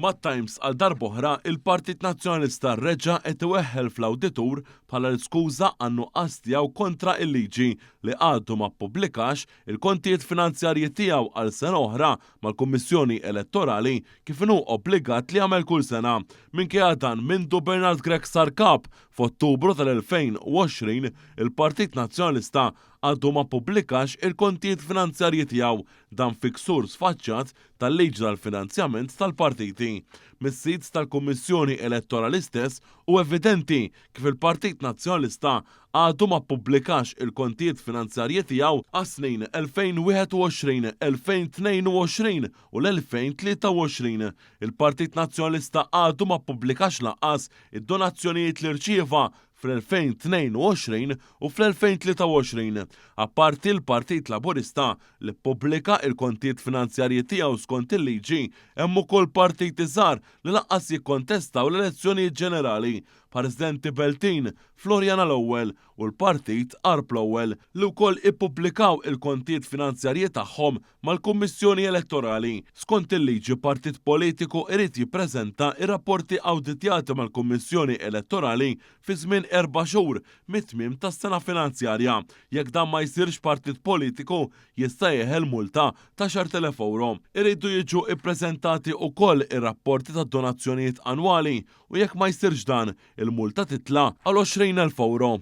Mat-Times għal darb'oħra, il-Partit Nazzjonalista reġa' qed iweħħel fl-awditur bħala l-iskuża għan-nuqqas tiegħu kontra l-liġi li għadu ma ppubblikax il-kontijiet finanzjarji tiegħu għal sena oħra mal-Kummissjoni Elettorali kif inhu obbligat li jagħmel kull sena. Minkejja dan, mindu Bernard Grech sar Kap f'Ottubru tal-2020, il-Partit Nazzjonalista għadu ma ppubblikax il-kontijiet finanzjarji tiegħu, dan fi ksur sfaċċat tal-liġi tal-finanzjament tal-partiti. Mis-sit tal-Kummissjoni Elettorali stess hu evidenti kif il-Partit Nazzjonalista għadu ma ppubblikax il-kontijiet finanzjarji tiegħu għas-snin 2021, 2022 u l-2023. Il-Partit Nazzjonalista għadu ma ppubblikax lanqas id-donazzjonijiet li rċieva fl-2022 u fl-2023. Apparti l-Partit Laburista li ppubblika l-kontijiet finanzjarji tiegħu skont il-liġi, hemm ukoll partiti żgħar li lanqas jikkontestaw l-elezzjonijiet ġenerali, bħar-residenti Beltin, Floriana l-Ewwel u l-Partit Għarb l-Ewwel, li wkoll ippubblikaw il-kontijiet finanzjarji tagħhom mal-Kummissjoni Elettorali. Skont il-liġi, partit politiku irid jippreżenta r-rapporti awditjati mal-Kummissjoni Elettorali fi żmien erba' xhur mit-tmiem tas-sena finanzjarja. Jekk dan ma jsirx partit politiku jista' jeħel multa ta' 10,000 ewro. Iridu jiġu ppreżentati wkoll ir-rapporti tad-donazzjonijiet annwali u jekk ma jsirx dan, il-multa titla' għal 20,000 ewro.